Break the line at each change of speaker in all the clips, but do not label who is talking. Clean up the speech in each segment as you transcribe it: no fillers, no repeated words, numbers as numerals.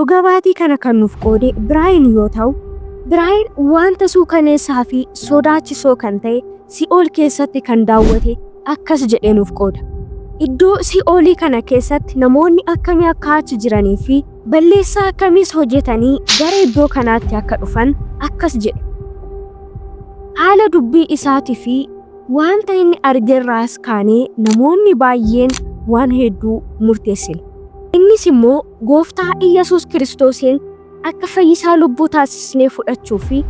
Dhuga baatii kana kan nuuf qoode Biraayin yoo ta'u, Biraayin wanta suukaneessaa fi sodaachisoo kan ta'e si'ool keessatti kan daawwate akkas jedhee nuuf qooda. Iddoo si'oolii kana keessatti namoonni akkamii akka achi jiranii fi balleessaa akkamiis hojjetanii gara iddoo kanaatti akka dhufan akkas jedhe. Haala dubbii isaatii fi wanta inni argerraas kaanee namoonni baay'een waan hedduu murteessina. Innis immoo Gooftaa Iyyasuus Kiristoosiin akka fayyisaa lubbuu taasisnee fudhachuu fi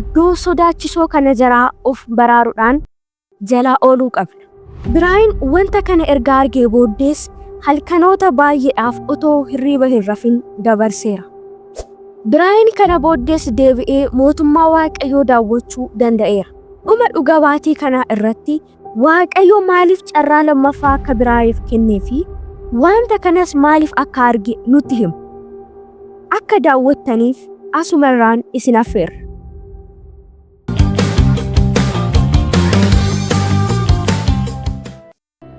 iddoo sodaachisoo kana jalaa of baraaruudhaan jalaa ooluu qabna. Biraayin wanta kana erga argee booddees halkanoota baay'eedhaaf otoo hirriiba hin rafin dabarseera. Biraayin kana booddees deebi'ee mootummaa Waaqayyoo daawwachuu danda'eera. Dhuma dhuga baatii kanaa irratti Waaqayyo maaliif carraa lammaffaa akka Biraayiif kennee fi wanta kanas maaliif akka arge nutti hima. Akka daawwattaniif asumarraan isin affeerra.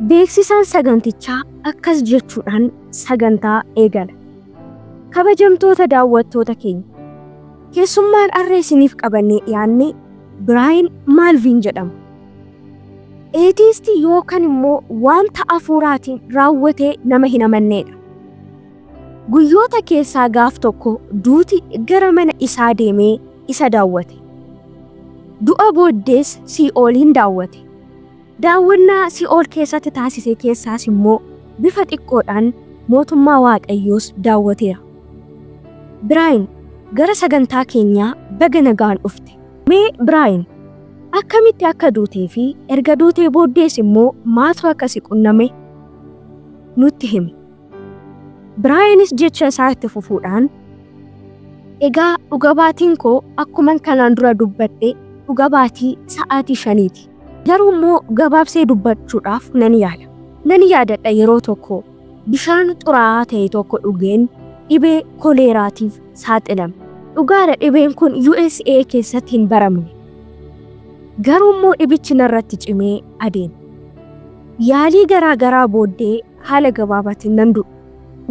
Beeksisaan sagantichaa akkas jechuudhaan sagantaa eegala. Kabajamtoota daawwattoota keenya, keessummaan har'a isiniif qabannee dhiyaanne Biraayin Maalviin jedhama. Eetiistii yookaan immoo wanta hafuuraatiin raawwatee nama hin amanneedha. Guyyoota keessaa gaaf tokko duuti gara mana isaa deemee isa daawwate. Du'a booddees Sii'ooliin daawwate. Daawwannaa Si'ool keessatti taasise keessaas immoo bifa xiqqoodhaan mootummaa Waaqayyoos daawwateera. Biraayin, gara sagantaa keenyaa baga nagaan dhufte. Mee Biraayin, akkamitti akka duutee fi erga duutee booddees immoo maaltu akka si qunname nutti himi. Biraayinis jecha isaa itti fufuudhaan, Egaa dhuga baatiin koo akkuman kanaan dura dubbadhe dhuga baatii sa'aatii shaniiti. Garuu immoo gabaabsee dubbachuudhaaf nan yaala. Nan yaadadha yeroo tokko bishaan xuraa'aa ta'e tokko dhugeen dhibee koleeraatiif saaxilame. Dhugaadha dhibeen kun USA keessatti hin baramne. Garuu immoo dhibichi narratti cimee adeeme. Yaalii garaa garaa booddee haala gabaabaatiin nan du'e.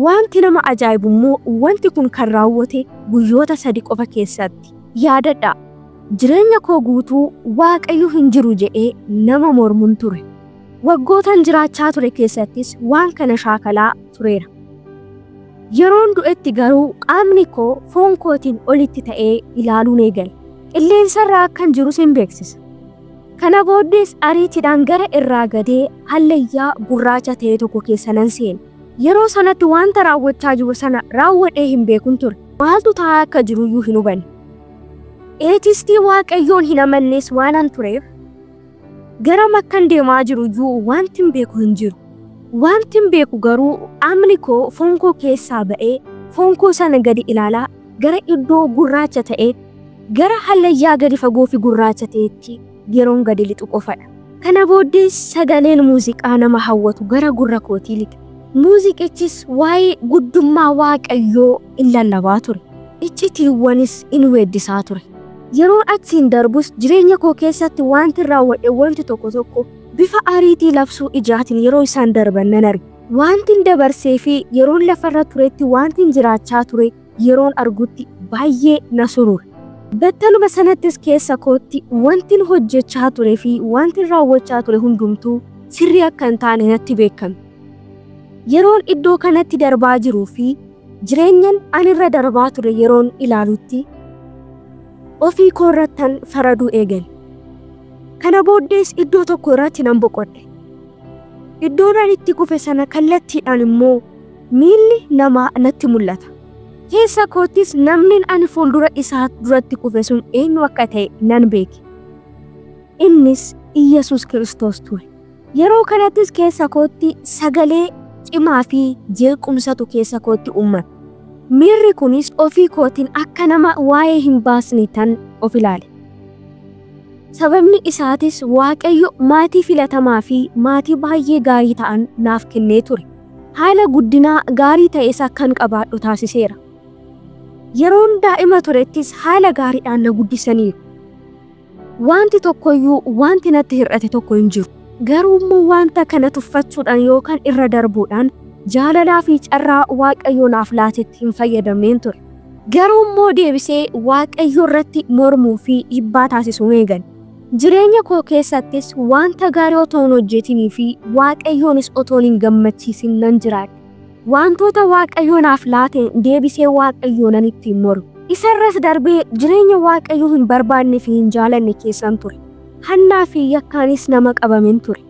Wanti nama ajaa'ibu immoo wanti kun kan raawwate guyyoota 3 qofa keessatti. Yaadadhaa, jireenya koo guutuu Waaqayyo hin jiru jedhee nama mormun ture. Waggootan jiraachaa ture keessattis waan kana shaakalaa tureera. Yeroon du'etti garuu qaamni koo foon kootiin olitti ta'ee ilaaluun eegale. Qilleensarra akkan jirus in beeksisa. Kana booddees ariitiidhaan gara irraa gadee hallayyaa gurraacha ta'e tokko keessa nan seene. Yeroo sanatti wanta raawwachaa jiru sana raawwadhee hin beekun ture. Maaltu ta'aa akka jiruyyuu hin hubanne. Eetistii Waaqayyoon hin amannes waanan tureef, garam akkan deemaa jiruyyuu wantin beeku hin jiru. Wantin beeku garuu qaamni koo foon koo keessaa ba'ee foon koo sana gadi ilaalaa gara iddoo gurraacha ta'ee, gara hallayyaa gadi fagoo fi gurraacha ta'etti yeroon gadi lixu qofadha. Kana booddees sagaleen muuziqaa nama hawwatu gara gurra kootii lixe. Muuziqichis waa'ee guddummaa Waaqayyoo in lallabaa ture. Iccitiiwwanis in weeddisaa ture. Yeroon achiin darbus jireenya koo keessatti wantin raawwadhe wanti tokko tokko bifa ariitii labsuu ijaatiin yeroo isaan darban nan arge. Wantin dabarsee fi yeroon lafarra turetti wantin jiraachaa ture yeroon argutti baay'ee na surure. Battaluma sanattis keessa kootti wantin hojjechaa ture fi wantin raawwachaa ture hundumtuu sirrii akka hin taane natti beekame. Yeroon iddoo kanatti darbaa jiruu fi jireenyan ani irra darbaa ture yeroon ilaalutti ofii koo irrattan faraduu eegale. Kana booddees iddoo tokko irratti nan boqodhe. Iddoon ani itti kufe sana kallattiidhaan immoo miilli namaa natti mul'ata. Keessa koottis namnin ani fuuldura isaa duratti kufe sun eenyu akka ta'e nan beeke. Innis Iyyasuus Kiristoos ture. Yeroo kanattis keessa kootti sagalee cimaa fi jeequmsatu keessa kootti uummame. Miirri kunis ofii kootiin akka nama waa'ee hin baasneettan of ilaale. Sababni isaatis Waaqayyo maatii filatamaa fi maatii baay'ee gaarii ta'an naaf kennee ture. Haala guddinaa gaarii ta'es akkan qabaadhu taasiseera. Yeroon daa'ima turettis haala gaariidhaan na guddisaniiru. Wanti tokkoyyuu wanti natti hir'ate tokko hin jiru. Garuu immoo wanta kana tuffachuudhaan yookaan irra darbuudhaan Jaalalaa fi carraa Waaqayyo naaf laatetti hin fayyadamneen ture. Garuu immoo deebisee Waaqayyo irratti mormuu fi dhiibbaa taasisuu eegale. Jireenya koo keessattis wanta gaarii otoo hin hojjetinii fi Waaqayyoonis otoon hin gammachiisin nan jiraadhe. Wantoota Waaqayyo naaf laateen deebisee Waaqayyoo nan ittiin morme. Isarras darbee jireenya Waaqayyo hin barbaanne fi hin jaalanne keessan ture. Hannaa fi yakkaanis nama qabamen ture.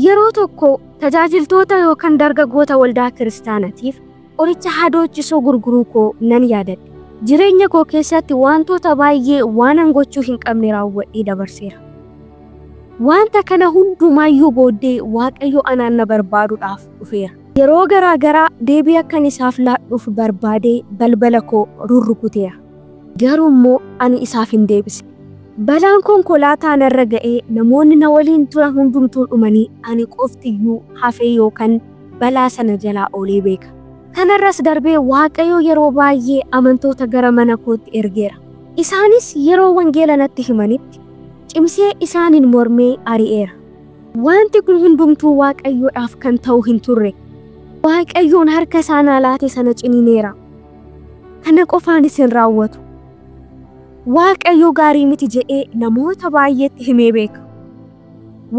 Yeroo tokko tajaajiltoota yookaan dargaggoota waldaa kiristaanatiif qoricha hadoochisoo gurguruu koo nan yaadadhe. Jireenya koo keessatti wantoota baay'ee waanan gochuu hin qabne raawwadhee dabarseera. Wanta kana hundumaayyuu booddee Waaqayyo anaan na barbaaduudhaaf dhufeera. Yeroo garaa garaa deebii akkan isaaf laadhuuf barbaadee balbala koo rurrukuteera. Garuu immoo ani isaaf hin deebisne. Balaan konkolaataa narra ga'ee namoonni na waliin turan hundumtuu dhumanii ani qoftiyyuu hafee yookaan balaa sana jalaa oolee beeka. Kanarras darbee Waaqayyo yeroo baay'ee amantoota gara mana kootti ergeera. Isaanis yeroo wangeela natti himanitti cimsee isaaniin mormee ari'eera. Wanti kun hundumtuu Waaqayyoodhaaf kan ta'u hin turre. Waaqayyoon harka isaa naa laate sana ciniineera. Kana qofaanis hin raawwatu. Waaqayyo gaarii miti jedhee namoota baay'eetti himee beeka.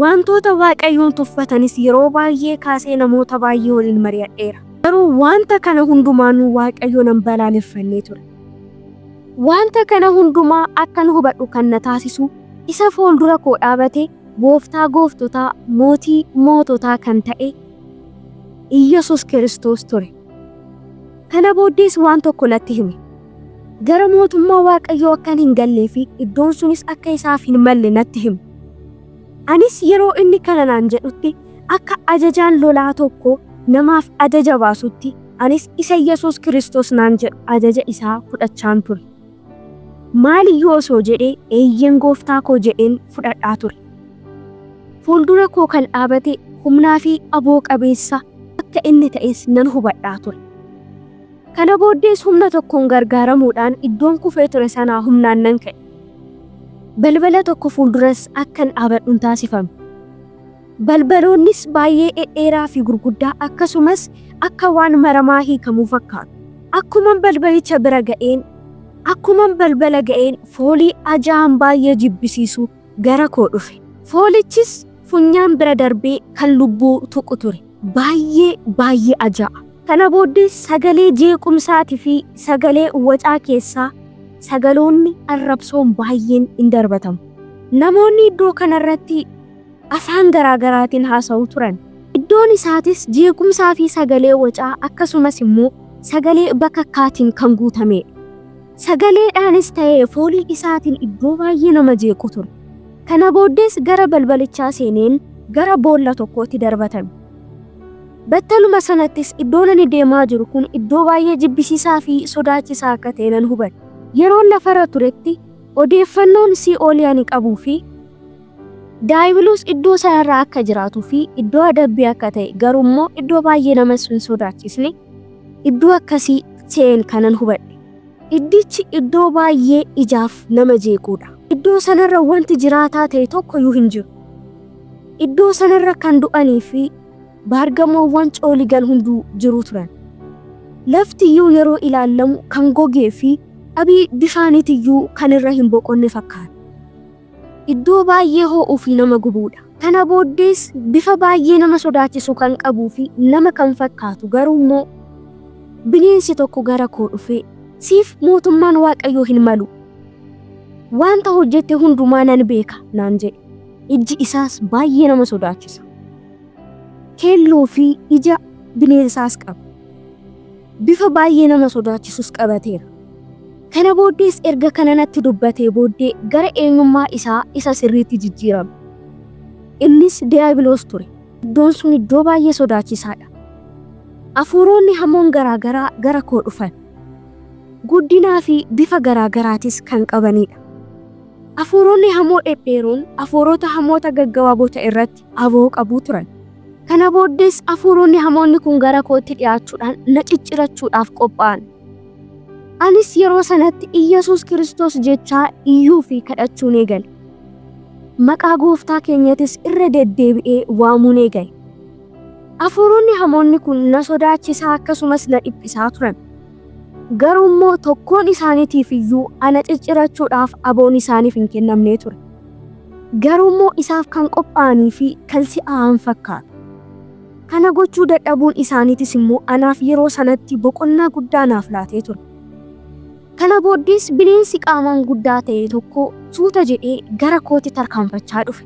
Wantoota Waaqayyoon tuffatanis yeroo baay'ee kaasee namoota baay'ee waliin mari'adheera. Garuu wanta kana hundumaanuu Waaqayyo nan balaaleffannee ture. Wanta kana hundumaa akkan hubadhu kan na taasisu isa fuuldura koo dhaabate gooftaa gooftotaa mootii moototaa kan ta'e Iyyasuus Kiristoos ture. Kana booddees waan tokko natti hime. Gara mootummaa Waaqayyoo akkan hin gallee fi iddoon sunis akka isaaf hin malle natti hime. Anis yeroo inni kana naan jedhutti akka ajajaan lolaa tokko namaaf ajaja baasutti anis isa Yesuus Kiristoos naan jedhu ajaja isaa fudhachaan ture. Maaliyyuu osoo jedhee eeyyen gooftaa koo jedheen fudhadhaa ture. Fuuldura koo kan dhaabate humnaa fi aboo qabeessa akka inni ta'es nan hubadhaa ture. Kana booddees humna tokkoon gargaaramuudhaan iddoon kufee ture sanaa humnaan nan ka'e. Balbala tokko fuulduras akkan dhaabadhuun taasifame. Balbaloonnis baay'ee dhedheeraa fi gurguddaa akkasumas akka waan maramaa hiikamuu fakkaatu. Akkuman balbalicha bira ga'een akkuman balbala ga'een foolii ajaa'an baay'ee jibbisiisu gara koo dhufe. Foolichis funyaan bira darbee kan lubbuu tuqu ture. Baay'ee baay'ee ajaa'a. Kana booddee sagalee jeequmsaatii fi sagalee wacaa keessaa sagaloonni arrabsoon baay'een in darbatamu. Namoonni iddoo kanarratti afaan garaa garaatiin haasa'u turan. Iddoon isaatis jeequmsaa fi sagalee wacaa akkasumas immoo sagalee bakakkaatiin kan guutamedha. Sagaleedhaanis ta'ee foolii isaatiin iddoo baay'ee nama jeequ ture. Kana booddees gara balbalichaa seeneen gara boolla tokkootti darbatame. Battaluma sanattis iddoon ani deemaa jiru kun iddoo baay'ee jibbisiisaa fi sodaachisaa akka ta'e nan hubadhe. Yeroon lafarra turetti odeeffannoon sii'oolii ani qabuu fi Daayibiloos iddoo sanarra akka jiraatuu fi iddoo adabbii akka ta'e garuu immoo iddoo baay'ee nama hin sodaachisne iddoo akkasii ta'een kanan hubadhe. Iddichi iddoo baay'ee ijaaf nama jeequudha. Iddoo sanarra wanti jiraataa ta'e tokkoyyuu hin jiru. Iddoo sanarra kan du'anii fi baargamoowwan cooligan hunduu jiru turan. Laftiyyuu yeroo ilaallamu kan gogee fi dhabii bishaaniitiyyuu kan irra hin boqonne fakkaata. Iddoo baay'ee ho'uu fi nama gubuudha. Kana booddees bifa baay'ee nama sodaachisu kan qabuu fi nama kan fakkaatu garuu immoo bineensi tokko gara koo dhufee siif mootummaan Waaqayyoo hin malu. Wanta hojjette hundumaa nan beeka naan jedhe. Ijji isaas baay'ee nama sodaachisa. Keelloo fi ija bineensaas qaba. Bifa baay'ee nama sodaachisus qabateera. Kana booddees erga kana natti dubbatee booddee gara eenyummaa isaa isa sirriitti jijjiirame. Innis Diiyaabiloos ture. Iddoon sun iddoo baay'ee sodaachisaadha. Hafuuronni hamoon garaa garaa gara koo dhufan. Guddinaa fi bifa garaa garaatis kan qabanidha. Hafuuronni hamoo dhedheeroon hafuurota hamoota gaggabaabota irratti aboo qabu turan. Kana booddees hafuuronni hamoonni kun gara kootti dhiyaachuudhaan na ciccirachuudhaaf qophaa'an. Anis yeroo sanatti Iyyasuus Kiristoos jechaa iyyuu fi kadhachuun eegale. Maqaa gooftaa keenyatis irra deddeebi'ee waamuun eegale. Hafuuronni hamoonni kun na sodaachisaa akkasumas na dhiphisaa turan. Garuu immoo tokkoon isaaniitiif iyyuu ana ciccirachuudhaaf aboon isaaniif hin kennamnee ture. Garuu immoo isaaf kan qophaa'anii fi kan si'aa'an fakkaatu. Kana gochuu dadhabuun isaaniitis immoo anaaf yeroo sanatti boqonnaa guddaa naaf laatee ture. Kana booddees bineensi qaamaan guddaa ta'e tokko suuta jedhee gara kootti tarkaanfachaa dhufe.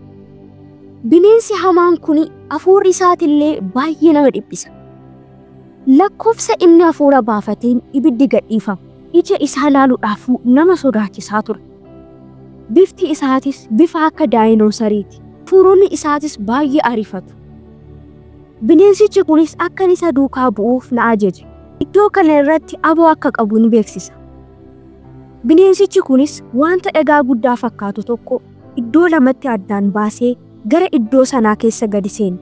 Bineensi hamaan kun hafuurri isaatillee baay'ee nama dhiphisa. Lakkoofsa inni hafuura baafateen ibiddi gadhiifama. Ija isaa ilaaluudhaafuu nama sodaachisaa ture. Bifti isaatis bifa akka daayinoosariiti. Hafuuronni isaatis baay'ee ariifatu. Bineensichi kunis akkan isa duukaa bu'uuf na ajaje. Iddoo kana irratti aboo akka qabu ni beeksisa. Bineensichi kunis wanta dhagaa guddaa fakkaatu tokko iddoo lamatti addaan baasee gara iddoo sanaa keessa gadi seene.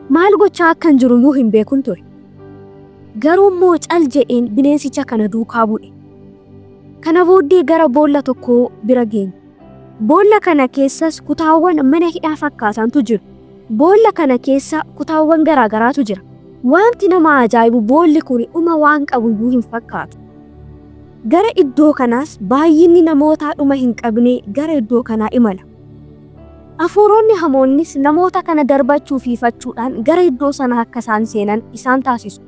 Maal gochaa akkan jiru iyyuu hin beekun ture. Garuu immoo cal jedheen bineensicha kana duukaa bu'e. Kana booddee gara boolla tokkoo bira geenye. Boolla kana keessas kutaawwan mana hidhaa fakkaatantu jiru. Boolla kana keessa kutaawwan garaa garaatu jira. Wanti nama ajaa'ibu boolli kun dhuma waan qabu iyyuu hin fakkaatu. Gara iddoo kanaas baay'inni namootaa dhuma hin qabne gara iddoo kanaa imala. Hafuuronni hamoonnis namoota kana darbachuu fi ifachuudhaan gara iddoo sanaa akka isaan seenan isaan taasisu.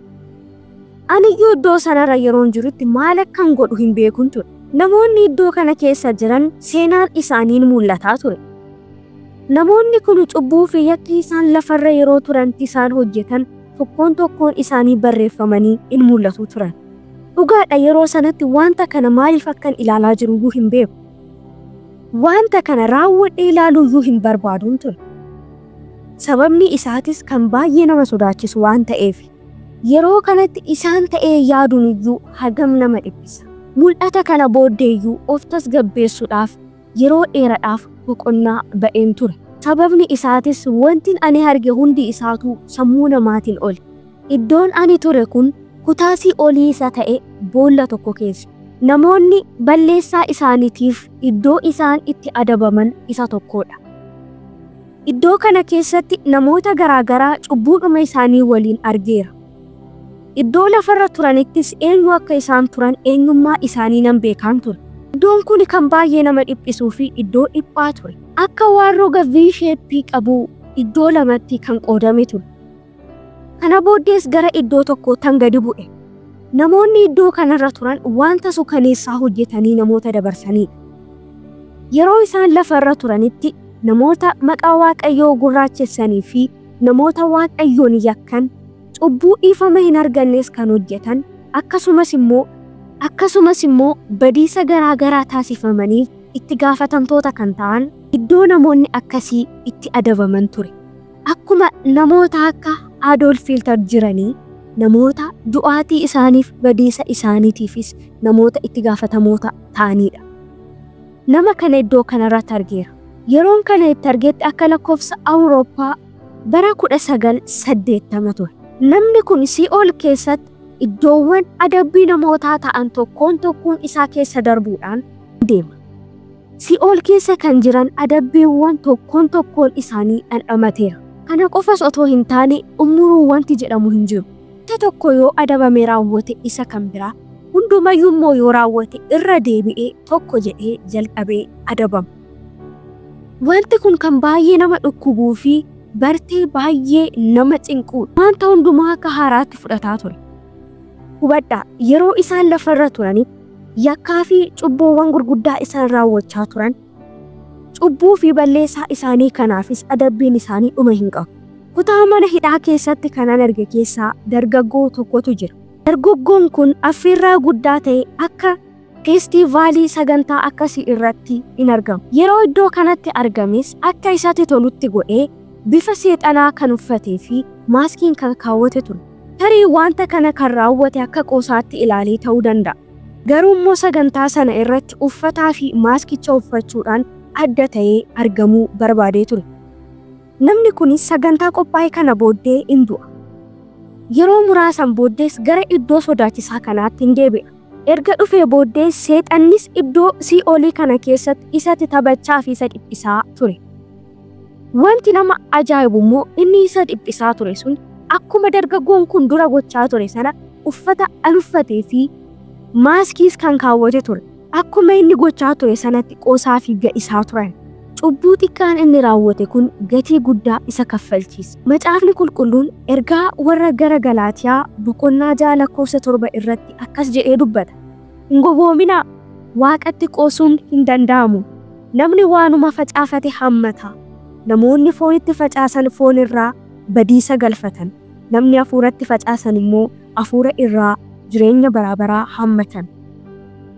Aniyyuu iddoo sanarra yeroon jirutti maal akkan godhu hin beekun ture. Namoonni iddoo kana keessa jiran seenaan isaaniin mul'ataa ture. Namoonni kun cubbuu fi yakki isaan lafarra yeroo turantti isaan hojjetan tokkoon tokkoon isaanii barreeffamanii in mul'atu turan. Dhugaadha, yeroo sanatti wanta kana maaliif akkan ilaalaa jiru iyyuu hin beeku. Wanta kana raawwadhee ilaaluu iyyuu hin barbaaduun ture. Sababni isaatis kan baay'ee nama sodaachisu waan ta'eef. Yeroo kanatti isaan ta'ee yaaduun iyyuu hagam nama dhiphisa. Mul'ata kana booddee iyyuu of tasgabbeessuudhaaf yeroo dheeradhaaf boqonnaa ba'een ture. Sababni isaatis wantin ani arge hundi isaatuu sammuu namaatiin oli. Iddoon ani ture kun kutaa sii'oolii isa ta'e boolla tokko keessa. Namoonni balleessaa isaaniitiif iddoo isaan itti adabaman isa tokkoodha. Iddoo kana keessatti namoota garaa garaa cubbuudhuma isaanii waliin argeera. Iddoo lafarra turanittis eenyu akka isaan turan eenyummaa isaanii nan beekaan ture. Iddoon kun kan baay'ee nama dhiphisuu fi iddoo dhiphaa ture. Akka waan roga V-shape qabu iddoo lamatti kan qoodame ture. Kana booddees gara iddoo tokkoottan gadi bu'e. Namoonni iddoo kanarra turan wanta sukaneessaa hojjetanii namoota dabarsaniidha. Yeroo isaan lafarra turanitti namoota maqaa Waaqayyoo gurraachessanii fi namoota Waaqayyoon yakkan, cubbuu dhiifama hin argannes kan hojjetan, akkasumas immoo akkasumas immoo badiisa garaa garaa taasifamaniif itti gaafatamtoota kan ta'an iddoo namoonni akkasii itti adabaman ture. Akkuma namoota akka Adolf Hitler jiranii namoota du'aatii isaaniif badiisa isaaniitiifis namoota itti gaafatamoota ta'aniidha. Nama kana iddoo kanarratti argeera. Yeroon kana itti argetti akka lakkoofsa Awurooppaa bara 1980 ture. Namni kun sii'ool keessatti iddoowwan adabbii namootaa ta'an tokkoon tokkoon isaa keessa darbuudhaan deema. Sii'ool keessa kan jiran adabbiiwwan tokkoon tokkoon isaanii dhandhamateera. Kana qofas otoo hin taane xumuruu wanti jedhamu hin jiru. Isa tokko yoo adabame raawwate isa kan biraa, hundumayyuu immoo yoo raawwate irra deebi'ee tokko jedhee jalqabee adabama. Wanti kun kan baay'ee nama dhukkubuu fi bartee baay'ee nama cinquudha. Wanta hundumaa akka haaraatti fudhataa ture. Hubadhaa, yeroo isaan lafarra turanitti yakkaa fi cubbuuwwan gurguddaa isaan raawwachaa turan, cubbuu fi balleessaa isaanii kanaafis adabbiin isaanii dhuma hin qabu. Kutaa mana hidhaa keessatti kanan arge keessaa dargaggoo tokkotu jira. Dargaggoon kun affeerraa guddaa ta'e akka feestiivaalii sagantaa akkasii irratti in argama. Yeroo iddoo kanatti argames akka isatti tolutti godhee bifa seexanaa kan uffatee fi maaskiin kan kaawwate ture. Tarii wanta kana kan raawwate akka qoosaatti ilaalee ta'uu danda'a. Garuu immoo sagantaa sana irratti uffataa fi maaskicha uffachuudhaan adda ta'ee argamuu barbaadee ture. Namni kunis sagantaa qophaa'e kana booddee in du'a. Yeroo muraasan booddees gara iddoo sodaachisaa kanaatti in deebi'a. Erga dhufee booddee seexannis iddoo sii'oolii kana keessatti isatti taphachaa fi isa dhiphisaa ture. Wanti nama ajaa'ibu immoo inni isa dhiphisaa ture sun Akkuma dargaggoon kun dura gochaa ture sana uffata al uffatee fi maaskiis kan kaawwate ture. Akkuma inni gochaa ture sanatti qoosaa fi ga'isaa turan. Cubbuu xiqqaan inni raawwate kun gatii guddaa isa kaffalchiise. Macaafni Qulqulluun ergaa warra gara Galaatiyaa boqonnaa 6 lakkoofsa 7 irratti akkas jedhee dubbata. Hin gowwoominaa, Waaqatti qoosuun hin danda'amu. Namni waanuma facaafate hammata. Namoonni foonitti facaasan foon irraa badiisa galfatan. Namni hafuuratti facaasan immoo hafuura irraa jireenya baraa baraa hammatan.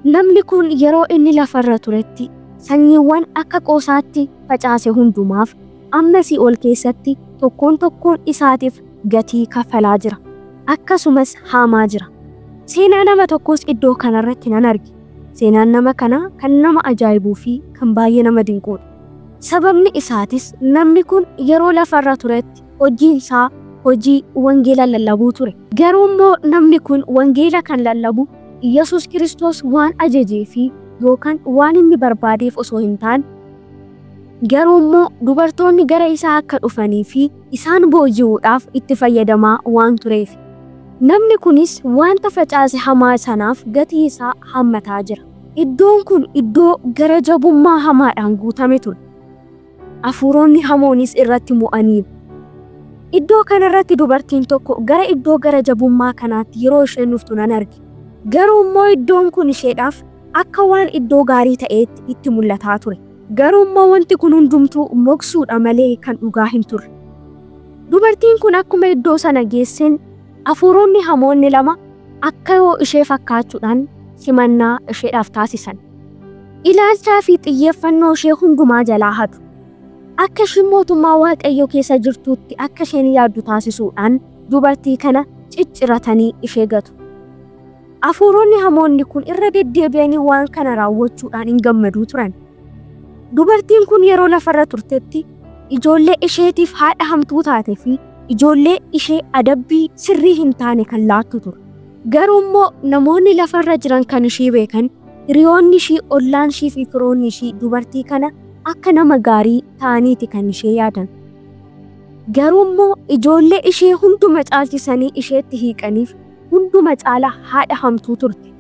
Namni kun yeroo inni lafa irra turetti sanyiiwwan akka qoosaatti facaase hundumaaf amma si'ool keessatti tokkoon tokkoon isaatiif gatii kaffalaa jira. Akkasumas haamaa jira. Seenaa nama tokkoos iddoo kana irratti nan arge. Seenaan nama kanaa kan nama ajaa'ibuu fi kan baay'ee nama dinquudha. Sababni isaatis namni kun yeroo lafa irra turetti hojiin isaa hojii wangeela lallabuu ture. Garuu immoo namni kun wangeela kan lallabu Iyyasuus Kiristoos waan ajajee fi yookaan waan inni barbaadeef osoo hin taane, garuu immoo dubartoonni gara isaa akka dhufanii fi isaan booji'uudhaaf itti fayyadamaa waan tureefi. Namni kunis wanta facaase hamaa sanaaf gatii isaa haammataa jira. Iddoon kun iddoo gara jabummaa hamaadhaan guutame ture. Hafuuronni hamoonis irratti mo'aniiru. Iddoo kana irratti dubartiin tokko gara iddoo gara jabummaa kanaatti yeroo isheen dhuftu nan arge. Garuu immoo iddoon kun isheedhaaf akka waan iddoo gaarii ta'eetti itti mul'ataa ture. Garuu immoo wanti kun hundumtuu moksuudha malee kan dhugaa hin turre. Dubartiin kun akkuma iddoo sana geesseen hafuuronni hamoonni lama akkayoo ishee fakkaachuudhaan simannaa isheedhaaf taasisan. Ilaalchaa fi xiyyeeffannoo ishee hundumaa jalaa hatu. Akka ishiin mootummaa Waaqayyoo keessa jirtuutti akka isheen yaaddu taasisuudhaan dubartii kana cicciratanii ishee gatu. Hafuuronni hamoonni kun irra deddeebi'anii waan kana raawwachuudhaan in gammaduu turan. Dubartiin kun yeroo lafarra turtetti ijoollee isheetiif haadha hamtuu taate fi ijoollee ishee adabbii sirrii hin taane kan laattu ture. Garuu immoo namoonni lafarra jiran kan ishii beekan, hiriyoonni ishii, ollaan ishii fi firoonni ishii dubartii kana akka nama gaarii ta'aniiti kan ishee yaadan. Garuu immoo ijoollee ishee hunduma caalchisanii isheetti hiiqaniif hunduma caala haadha hamtuu turte.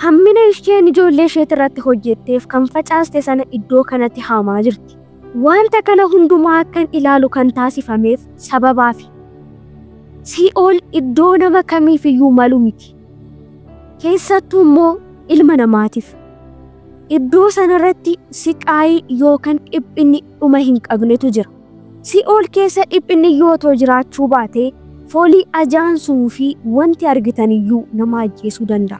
Hammina isheen ijoollee isheetirratti hojjetteef kan facaaste sana iddoo kanatti haamaa jirti. Wanta kana hundumaa akkan ilaalu kan taasifameef sababaafi. Sii'ool iddoo nama kamiifiyyuu malu miti. Keessattuu immoo ilma namaatiif. Iddoo sanarratti siqaayii yookan dhiphinni dhuma hin qabnetu jira. Si'ool keessa dhiphinni iyyuu otoo jiraachuu baatee, foolii ajaan sunuu fi wanti argitan iyyuu nama ajjeesuu danda'a.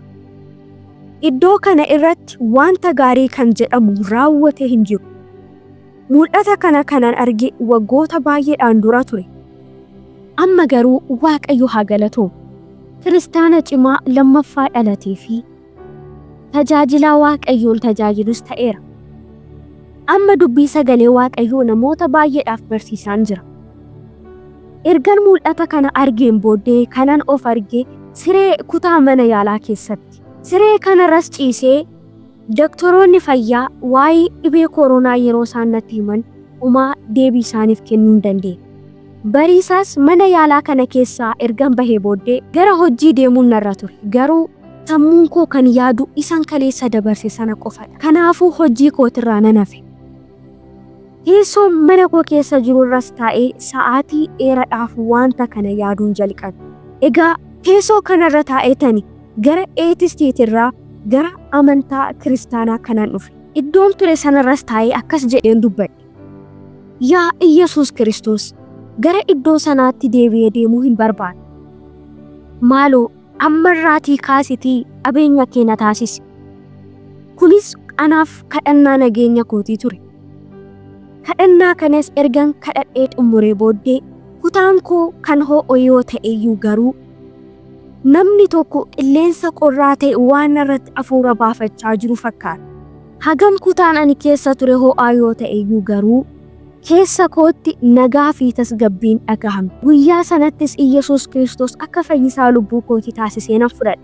Iddoo kana irratti wanta gaarii kan jedhamu raawwatee hin jiru. Mul'ata kana kanan arge waggoota baay'eedhaan dura ture. Amma garuu Waaqayyo haa galatoomu. Kiristaana cimaa lammaffaa dhalatee fi tajaajilaa Waaqayyoon tajaajilus ta'eera. Amma dubbii sagalee Waaqayyoo namoota baay'eedhaaf barsiisaan jira. Ergan mul'ata kana argeen booddee kanan of arge siree kutaa mana yaalaa keessatti. Siree kanarras ciisee doktoroonni fayyaa waa'ee dhibee koronaa yeroo isaan natti himan homaa deebii isaaniif kennuu hin dandeenye. Bariisaas mana yaalaa kana keessaa ergan bahee booddee gara hojjii deemuun narra ture. Garuu sammuun koo kan yaadu isan kaleessa dabarse sana qofadha. Kanaafuu hojii kootirraa nan hafe. Teessoo mana koo keessa jiru irras taa'ee sa'aatii dheeradhaaf wanta kana yaaduun jalqabe. Egaa teessoo kanarra taa'eetani gara eetistiitirraa gara amantaa kiristaanaa kanan dhufe. Iddoon ture sanarras taa'ee akkas jedheen dubbadhe. Yaa Iyyasuus Kiristoos, gara iddoo sanaatti deebi'ee deemuu hin barbaadu. Maaloo ammarraatii kaasitii qabeenya kee na taasisi. Kunis anaaf kadhannaa nageenya kootii ture. Kadhannaa kanas ergan kadhadhee xummuree booddee kutaan koo kan ho'o yoo ta'eyyuu garuu namni tokko qilleensa qorraa ta'e waan narratti afuura baafachaa jiru fakkaata. Hagam kutaan ani keessa ture ho'aa yoo ta'eyyuu garuu keessa kootti nagaa fi tasgabbiin dhagahame. Guyyaa sanattis Iyyasuus Kiristoos akka fayyisaa lubbuu kootii taasisee nan fudhadhe.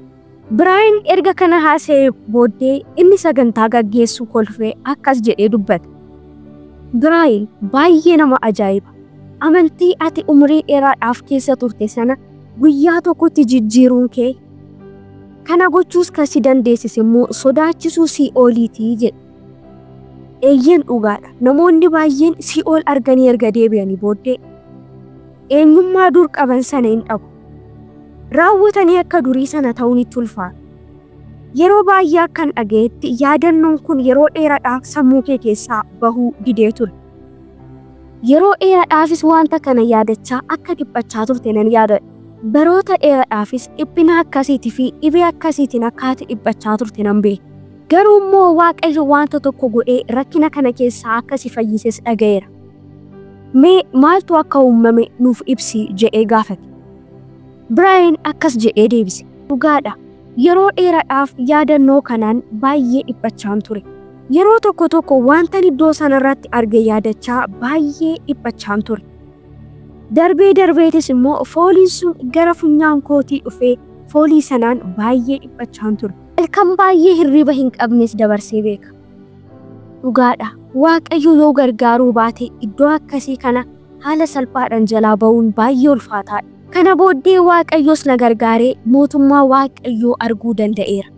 Biraayin erga kana haasa'ee booddee inni sagantaa gaggeessu kolfee akkas jedhee dubbate. Biraayin, baay'ee nama ajaa'iba! Amantii ati umurii dheeraadhaaf keessa turte sana guyyaa tokkotti jijjiiruun kee kana gochuus kan si dandeessise immoo sodaachisuu sii'ooliiti jedhe. Eeyyeen dhugaadha. Namoonni baay'een sii'ool arganii erga deebi'anii booddee eenyummaa dur qaban sana hin dhabu. Raawwatanii akka durii sana ta'uun itti ulfaata. Yeroo baay'ee akkan dhaga'etti yaadannoon kun yeroo dheeraadhaaf sammuu kee keessaa bahuu didee ture. Yeroo dheeraadhaafis wanta kana yaadachaa akka dhiphachaa turte nan yaadadha. Baroota dheeraadhaafis dhiphina akkasiitii fi dhibee akkasiitiin akka ati dhiphachaa turte nan beeka. Garuu immoo Waaqayyo wanta tokko godhee rakkina kana keessaa akka si fayyises dhaga'eera. Mee maaltu akka uumame nuuf ibsi jedhee gaafate. Biraayin akkas jedhee deebise. Dhugaadha. Yeroo dheeraadhaaf yaadannoo kanaan baay'ee dhiphachaan ture. Yeroo tokko tokko wantan iddoo sanarratti arge yaadachaa baay'ee dhiphachaan ture. Darbee darbeetis immoo fooliin sun gara funyaan kootii dhufee foolii sanaan baay'ee dhiphachaan ture. Halkan baay'ee hirriba hin qabnes dabarsee beeka. Dhugaadha. Waaqayyo yoo gargaaruu baate iddoo akkasii kana haala salphaadhaan jalaa ba'uun baay'ee ulfaataadha. Kana booddee Waaqayyos na gargaaree mootummaa Waaqayyoo arguu danda'eera.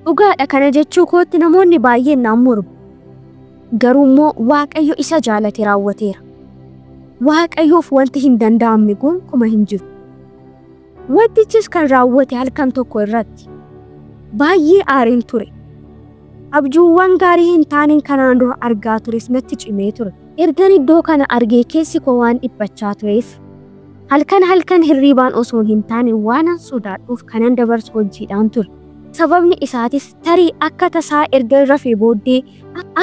Dhugaadha kana jechuu kootti namoonni baay'een naan mormu. Garuu immoo Waaqayyo isa jaalate raawwateera. Waaqayyoof wanti hin danda'amne gonkumaa hin jiru. Wantichis kan raawwate halkan tokko irratti. Baay'ee aareen ture. Abjuuwwan gaarii hin taaneen kanaan dura argaa tures natti cimee ture. Ergan iddoo kana argee keessi koo waan dhiphachaa tureef halkan halkan hirriibaan osoo hin taane waanan sodaadhuuf kanan dabarsu hojiidhaan ture. Sababni isaatis tarii akka tasaa erga rafee booddee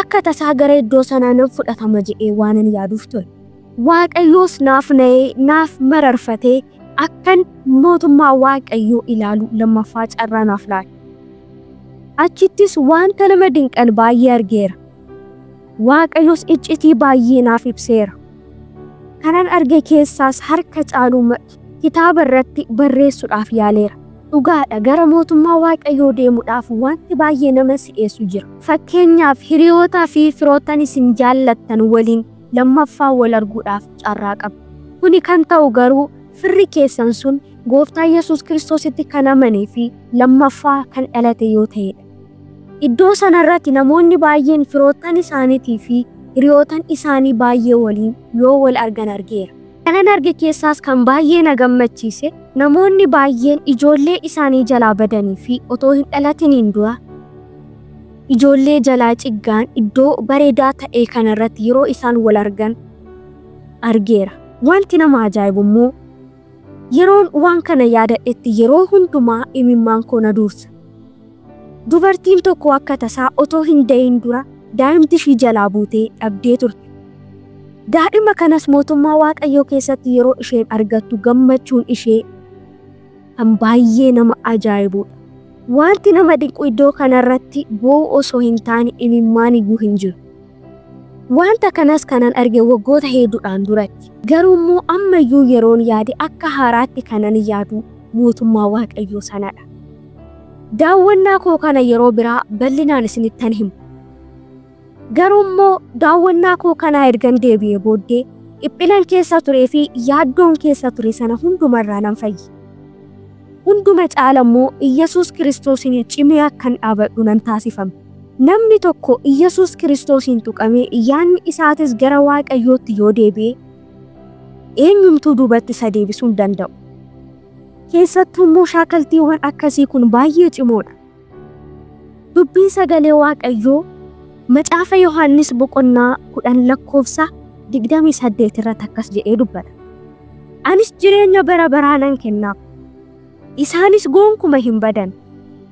akka tasaa gara iddoo sanaa nan fudhatama jedhee waanan yaaduuf ture. Waaqayyoos naaf na'ee naaf mararfatee akkan mootummaa Waaqayyoo ilaalu lammaffaa carraa naaf laate. Achittis wanta nama dinqan baay'ee argeera. Waaqayyos iccitii baay'ee naaf ibseera. Kanan arge keessaas harka caalu kitaaba irratti barreessuudhaaf yaaleera. Dhugaadha gara mootummaa Waaqayyoo deemuudhaaf wanti baay'ee nama si'eessu jira. Fakkeenyaaf hiriyootaa fi firoottan isin jaallattan waliin lammaffaa wal arguudhaaf carraa qabdu. Kuni kan ta'u garuu firri keessan sun Gooftaa Yesuus Kiristoositti kan amanee fi lammaffaa kan dhalate yoo ta'edha. Iddoo sanarratti namoonni baay'een firoottan isaaniitii fi hiriyootan isaanii baay'ee waliin yoo wal argan argeera. Kanan arge keessaas kan baay'ee na gammachiise namoonni baay'een ijoollee isaanii jalaa badanii fi otoo hin dhalatiniin dura ijoollee jalaa ciggaan iddoo bareedaa ta'e kanarratti yeroo isaan wal argan argeera. Wanti nama ajaa'ibu immoo yeroon waan kana yaadadhetti yeroo hundumaa imimmaan koo na duursa. Dubartiin tokko akka tasaa otoo hin da'in dura daa'imti ishii jalaa buutee dhabdee turte. Daa'ima kanas mootummaa Waaqayyoo keessatti yeroo isheen argattu gammachuun ishee kan baay'ee nama ajaa'ibudha. Wanti nama dinqu iddoo kanarratti boo'u osoo hin taane imimmaan iyyuu hin jiru. Wanta kanas kanan arge waggoota hedduudhaan duratti. Garuu immoo ammayyuu yeroon yaade akka haaraatti kanan yaadu mootummaa Waaqayyoo sanadha. Daawwannaa koo kana yeroo biraa bal'inaan isinittan himu. Garuu immoo daawwannaa koo kanaa ergan deebi'ee booddee dhiphinan keessa turee fi yaaddoon keessa ture sana hundumarraa nan fayye. Hunduma caala immoo Iyyasuus Kiristoosiin cimee akkan dhaabadhu nan taasifame. Namni tokko Iyyasuus Kiristoosiin tuqamee yaadni isaatis gara Waaqayyootti yoo deebi'e eenyumtuu duubatti isa deebisuu hin danda'u. Keessattuu immoo shaakaltiiwwan akkasii kun baay'ee cimoodha. Dubbiin sagalee Waaqayyoo Macaafa Yohaannis boqonnaa 10 lakkoofsa 28 irratti akkas jedhee dubbata. Anis jireenya bara baraa nan kennaaf. Isaanis gonkuma hin badan.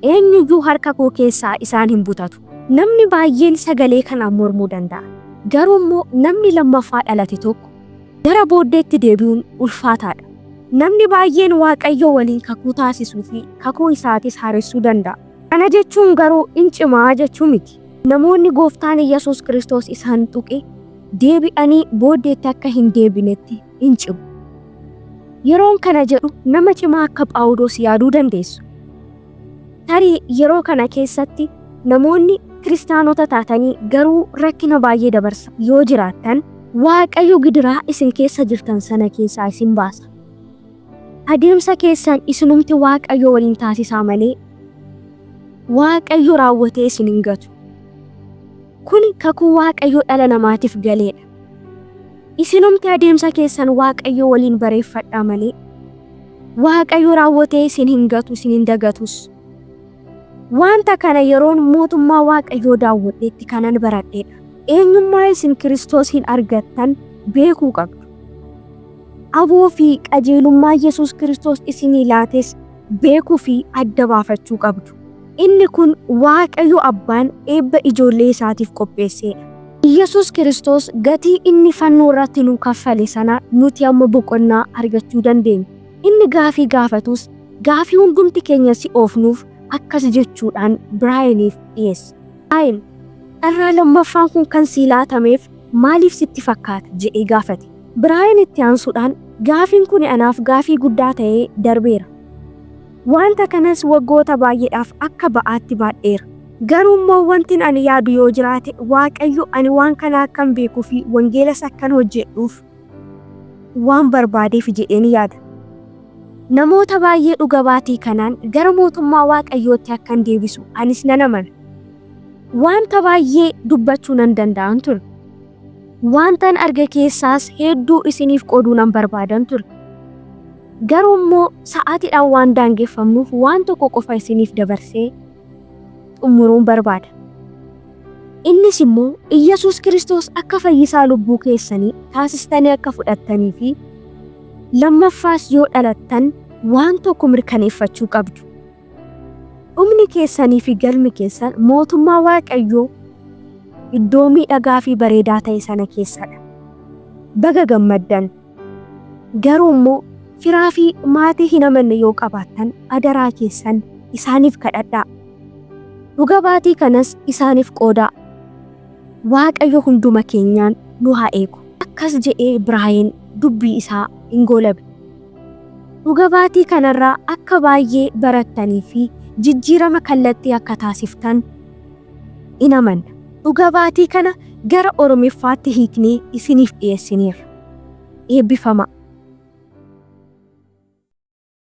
Eenyuyyuu harka koo keessaa isaan hin butatu. Namni baay'een sagalee kanaan mormuu danda'a. Garuu immoo namni lammaffaa dhalate tokko gara booddeetti deebi'uun ulfaataadha. Namni baay'een Waaqayyo waliin kakuu taasisuu fi kakuu isaatis haaressuu danda'a. Kana jechuun garuu in cimaa jechuu miti. Namoonni Gooftaan Iyyasuus Kiristoos isaan tuqe deebi'anii booddeetti akka hin deebinetti in cimu. Yeroon kana jedhu nama cimaa akka Phaawulos yaaduu dandeessu. Tarii yeroo kana keessatti namoonni kiristaanota taatanii garuu rakkina baay'ee dabarsa yoo jiraattan Waaqayyo gidiraa isin keessa jirtan sana keessaa isin baasa. Adeemsa keessan isinumti Waaqayyo waliin taasisaa malee Waaqayyo raawwatee isin hin gatu. Kun kakuu Waaqayyo dhala namaatiif galeedha. Isinumti adeemsa keessan Waaqayyo waliin bareeffadhaa malee Waaqayyo raawwatee isin hin gatu, isin hin dagatus. Wanta kana yeroon mootummaa Waaqayyoo daawwadhetti kanan baradheedha. Eenyummaa isin Kiristoosiin argattan beekuu qabdu. Aboo fi qajeelummaa Yesuus Kiristoos isinii laates beekuu fi adda baafachuu qabdu. Inni kun Waaqayyo Abbaan eebba ijoollee isaatiif qopheesseedha. Yesuus Kiristoos gatii inni fannoo irratti nuu kaffale sana nuti amma boqonnaa argachuu dandeenya. Inni gaafii gaafatus gaafii hundumti keenya si'oofnuuf akkas jechuudhaan Biraayeniif dhiyeesse. Biraayen, carraa lammaffaan kun kan sii laatameef maaliif sitti fakkaata? jedhee gaafate. Biraayen itti aansuudhaan, Gaafiin kuni anaaf gaafii guddaa ta'ee darbeera. Wanta kanas waggoota baay'eedhaaf akka ba'aatti baadheera. Garuu immoo wantin ani yaadu yoo jiraate Waaqayyo ani waan kana akkan beekuu fi wangeelas akkan hojjedhuuf waan barbaadeefi jedheen yaada. Namoota baay'ee dhuga baatii kanaan gara mootummaa Waaqayyootti akkan deebisu anis nan amana. Wanta baay'ee dubbachuu nan danda'an ture. Wantan arge keessaas hedduu isiniif qooduu nan barbaadan ture. Garuu immoo sa'aatiidhaan waan daangeffamnuuf waan tokko qofa isiniif dabarsee xumuruun barbaada. Innis immoo Iyyasuus Kiristoos akka fayyisaa lubbuu keessanii taasistanii akka fudhattanii fi lammaffaas yoo dhalattan waan tokko mirkaneeffachuu qabdu. Dhumni keessanii fi galmi keessan mootummaa Waaqayyoo iddoo miidhagaa fi bareedaa ta'e sana keessadha. Baga gammaddan. Garuu immoo firaa fi maatii hin amanne yoo qabaattan adaraa keessan isaaniif kadhadhaa. Dhuga baatii kanas isaaniif qoodaa. Waaqayyo hunduma keenyaan nu haa eegu. Akkas jedhee Biraayen dubbii isaa in goolabe. Dhuga baatii kanarraa akka baay'ee barattanii fi jijjiirama kallattii akka taasiftan in amanna. Dhuga baatii kana gara Oromiffaatti hiiknee isiniif dhiyeessineerra. Eebbifamaa!